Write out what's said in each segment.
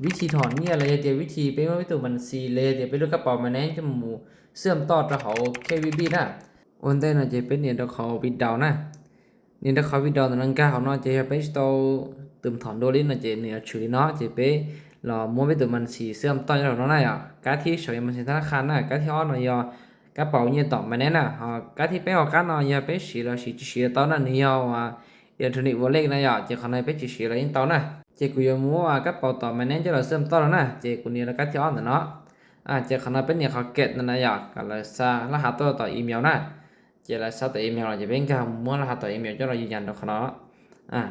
ວິທີຖອນເຫຍື່ອ ແລະ ເຮັດວຽກ ວິທີໄປເບິ່ງໄປຕົວບັນຊີ ແລະ ເຮັດວຽກໄປເລືອກກະເປົາ Binance ຈະໝູ່ເຊື່ອມຕໍ່ຈາກເຮົາ ເຄວີບີນະ. ໂອນແຕ່ນະ ຈະເປັນໜຽວດອກເຂົາ withdraw ນະ ໜຽວດອກເຂົາ withdraw ຕົວນັ້ນກະເຮົາເນາະ ຈະໄປ store ຕື່ມຖອນໂດລິນນະ ຈະໜຽວຊື່ເນາະ ຈະໄປລອງໝູ່ໄປຕົວບັນຊີເຊື່ອມຕໍ່ຈາກເຮົາເນາະນະ. ກະທີສອງ ບັນຊີທະນາຄານນະ ກະທີອອນນະ ກະເປົາເຫຍື່ອຕໍ່ Binance ນະ ກະທີແປອອກການເນາະ ເຫຍື່ອໄປສີລາສີຈີຊີຕໍ່ນະ ໜີເຫຍື່ອວ່າ electronic wallet ນະ ເຫຍື່ອຈະເຂົ້າໃນໄປຈີຊີລາອີກຕໍ່ນະ. ເຫຍື່ອກູຢາໝູ່ວ່າກະເປົາຕໍ່ Binance ຈະລາເຊື່ອມຕໍ່ແລ້ວນະ ເຫຍື່ອກູໜີລະກະທີອອນນະເນາະ. ອາ ເຫຍື່ອເຂົ້າໃນໄປໜີເຂົາເກັດນັ້ນນະ ເຫຍື່ອກະລາຊາລະຫັດຕົວຕໍ່ອີເມວນະ ເຫຍື່ອລາຊາຕໍ່ອີເມວ ເຫຍື່ອຈະເປັນການໝູ່ລະຫັດຕໍ່ອີເມວ ຈະລາຢືນຢັນຕໍ່ເຂົາເນາະ. ອາ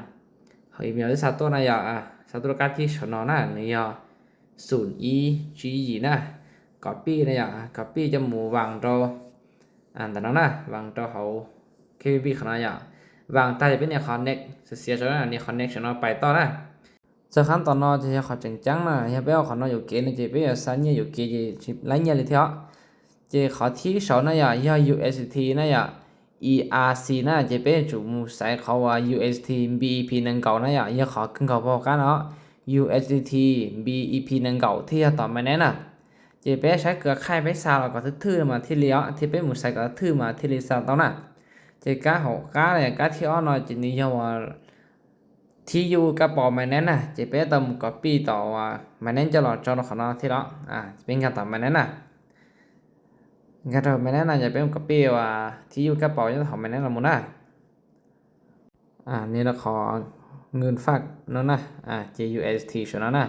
ເຂົາອີເມວຊາຕົວນະ ເຫຍື່ອອາ ຊາຕົວກະທີສອງນະ ໜີເຫຍື່ອສູນອີຈີອີນະ copy ນະ ເຫຍື່ອ copy ຈະໝູ່ວາງໂຕ ອັນຕະນັ້ນນະ ວາງໂຕເຮົາ ເຄວີບີເຂົານະ ເຫຍື່ອວາງຕາຈະເປັນ connect ເສຍໆ ເນາະ ອັນນີ້ connect ເນາະ ໄປຕໍ່ນະ. ສະຄັນຕອນເນາະ ຈະເຮັດເຂົາຈັງຈັງນະ ເຮັດໄປເອົາເຂົານອນຢູ່ເກນ ຈະໄປເອົາຊາເງີ້ຢູ່ເກ ຈະໄລ່ເງີ້ເລີຍເທາະ. ຈະເຂົ້າທີສອງນະ ເຫຍື່ອ ເຫຍື່ອ USDT ນະ ເຫຍື່ອ ERC ນະ ຈະໄປຈຸໝູ່ໃສ່ເຂົາວ່າ USDT BEP ໜຶ່ງເກົ້ານະ ເຫຍື່ອ ເຫຍື່ອເຂົາກຶ່ງເຂົ້າພໍກັນເນາະ USDT BEP ໜຶ່ງເກົ້າທີ່ເຮົາຕອນມາແນນນະ. ຈະໄປໃຊ້ເຄືອຂ່າຍໄປຊາວ ແລ້ວກໍຖືໆມາທີເລີຍ ທີ່ໄປໝູ່ໃສ່ກໍຖືມາທີເລີຍຊາວເຕົານະ. ຈະກະເຮົາກະເລີຍ ກະທີ່ອອນເນາະ ຈະນີ້ເຮົາວ່າ ທີ່ຢູ່ກະເປົາ Binance ນະ ຈະໄປຕ້ອງ copy ຕໍ່ວ່າ Binance ຈະຫຼອກຈອນຂອງເນາະ ທີ່ເນາະ ອາ ເປັນການຕອບ Binance ນະ ການຕອບ Binance ນະ ຈະເປັນ copy ວ່າທີ່ຢູ່ກະເປົາຂອງ Binance ລະໝູ່ນະ. ອາ ນີ້ລະຂໍເງິນຝາກເນາະນະ ອາ USDT ເນາະນະ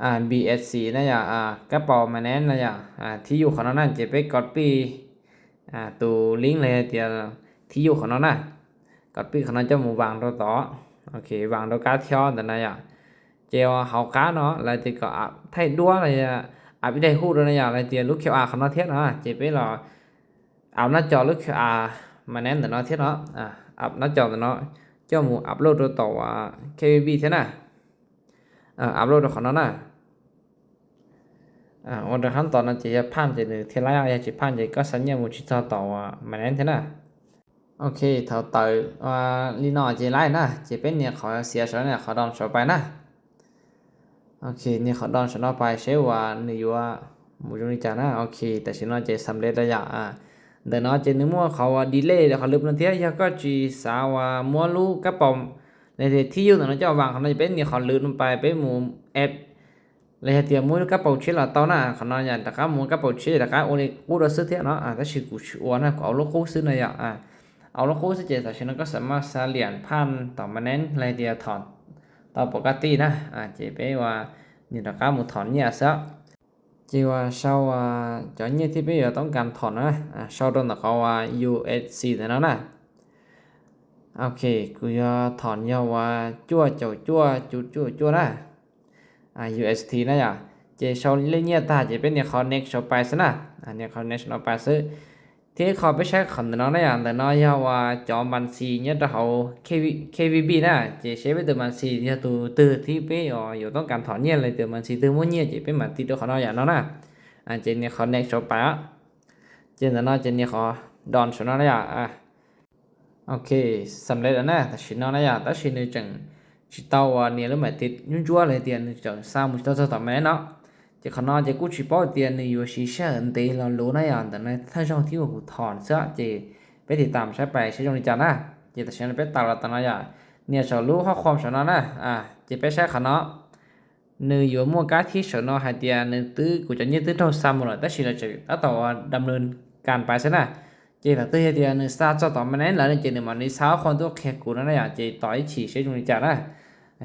ອາ BSC ນະ ອາ ກະເປົາ Binance ນະ ອາ ທີ່ຢູ່ຂອງເນາະນະ ຈະໄປ copy ອາ ໂຕລິງເລີຍ ທີ່ຢູ່ຂອງເນາະນະ copy ຂອງເນາະ ຈະໝູ່ວາງໂຕຕໍ່ ໂອເຄ ວາງໂຕກາທຽວນັ້ນນະ ເຈົ້າ ເຈົ້າເຮົາກາເນາະ ແລ້ວເຈົ້າກໍອັບໄທດ້ວຍ ແລ້ວອັບໄດ້ຮູບນະ ແລ້ວເຈົ້າລູກ QR ຂອງເນາະທຽນເນາະ ເຈົ້າໄປລອ ອັບໜ້າຈໍລູກ QR ມາແນນເນາະທຽນເນາະ ອາ ອັບໜ້າຈໍເນາະ ເຈົ້າໝູ່ອັບໂຫຼດໂຕຕໍ່ວ່າ ເຄວີບີ ທຽນນະ ອາ ອັບໂຫຼດຂອງເນາະນະ. ອາ ໂອເຄ ຂັ້ນຕອນນັ້ນຈະເຮັດຜ່ານ ຈະເຮັດເທລາຍ ຈະຜ່ານ ຈະກໍສັນຍາໝູ່ຈິດຕໍ່ ມາແນນເທນນະ. ໂອເຄ ເທົ່າເຕີວ່າລີນອຈະໄລ່ນະ ຈະເປັນນີ້ ຂໍເສຍສອນນີ້ ຂໍດອນສອນໄປນະ. ໂອເຄ ນີ້ຂໍດອນສອນໄປ ເຊວ່ານີ້ຢູ່ວ່າໝູ່ຈຸງນີ້ຈານະ. ໂອເຄ ແຕ່ຊິນອນຈະສຳເລັດລະຍະ ອາ ເດີນອນຈະນີ້ໝູ່ເຂົາວ່າດີເລ ແລ້ວເຂົາລຶບນຳເທຍ ແລ້ວກໍຈິສາວ່າມົວລູກະປອມ ໃນທີ່ຢູ່ນັ້ນເຈົ້າວາງ ເຂົານອນຈະເປັນນີ້ ເຂົາລຶບນຳໄປ ເປັນໝູ່ແອັບ ແລ້ວເຮັດເຕີມໝູ່ກະເປົາເຊລະເຕົານະ ຂະນ້ອຍຢາກຕະກະໝູ່ກະເປົາເຊລະກະໂອເລກູດເອົາຊື່ເທຍເນາະ. ອາ ແຕ່ຊິກູຊິອວນນະ ກູເອົາໂລກູຊື້ນະຢາ ອາ ເອົາໂລກູຊື້ເຈ ສາຊິນະກໍສາມາດສະຫຼຽນຜ່ານຕໍ່ມາແນນ ແລ້ວເຮັດເຕີມຖອນຕໍ່ປົກກະຕິນະ. ອາ ເຈເປວ່ານີ້ຕະກະໝູ່ຖອນເຫຍື່ອຊະ ເຈວ່າເຊົາວ່າຈອນເຫຍື່ອທີ່ເປວ່າຕ້ອງການຖອນນະ ອາ ເຊົາໂດນຕະເຂົາວ່າ USDT ນະນະ. ໂອເຄ ກູຢາຖອນເຫຍື່ອວ່າຈົວເຈົ້າຈົວຈຸດຈົວຈົວນະ. ອາ USDT ນະຢາ ເຈເຊົາເລຍເຫຍື່ອຕາ ເຈເປັນເນຄອນເນັກເຊົາໄປຊະນະ ອາ ເນຄອນເນັກເນາະໄປຊະ ທີ່ເຂົາໄປໃຊ້ຂອງເນາະນະຢາ ເນາະເຮົາວ່າຈອມບັນຊີເຫຍື່ອຕາເຮົາ ເຄວີ ເຄວີບີນະ ເຈເຊໄວ້ໂຕບັນຊີເຫຍື່ອໂຕຕື່ມທີ່ເປອາ ຢູ່ຕ້ອງການຖອນເຫຍື່ອ ແລະ ໂຕບັນຊີຕື່ມໝົດເຫຍື່ອ ເຈເປັນມາຕິດໂຕເຂົາເນາະຢາເນາະນະ. ອາ ເຈເນຄອນເນັກເຊົາໄປອະ ເຈເນາະ ເຈເນຄອນດອນເຊົາເນາະຢາ ອາ ໂອເຄ ສຳເລັດແລ້ວນະ ແຕ່ຊິເນາະນະຢາ ແຕ່ຊິເນຈັ່ງຊິເຕົາວ່າເນລະມາຕິດຍົນຈົວເລີຍ ເຕີນຈັ່ງສາມມື້ຕໍ່ຕໍ່ມາເນາະ. ເຈຂະນ້ອຍເຈກູຊິເປົາເຕີນຢູ່ຊິເຊີນເຕລະໂລນະຢາ ແຕ່ໃນທ້າຍຊ່ອງທີ່ວ່າກູຖອນເສຍ ເຈໄປຕິດຕາມໃຊ້ໄປໃຊ້ຊ່ອງນີ້ຈານະ. ເຈແຕ່ຊິເນາະໄປຕາມລະຕານະຢາ ເນຊອລລູຂໍ້ຄວາມສະເນາະນະ ອາ ເຈໄປໃຊ້ຂະເນາະ ໜຶ່ງຢູ່ໝວດກາທີ່ສະເນາະໃຫ້ເຕີນໜຶ່ງຕື້ ກູຈະຍຶດຕື່ມເທົ່າຊ້ຳໝົດ ແຕ່ຊິລະຈະຕະຕໍ່ວ່າດຳເນີນການໄປຊະນະ. ເຈລະຕື່ມເຮັດເຕີນໜຶ່ງຊາດຈອດຕໍ່ມາແນນລະ ເນເຈໜຶ່ງມານີ້ຊາວຄົນຕົວແຂກກູນະ ເນາະ ເຈຕໍ່ອີກທີເຊຈຸງນິຈານະ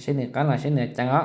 ເຊໜຶ່ງກັນລະເຊໜຶ່ງຈັງເນາະ.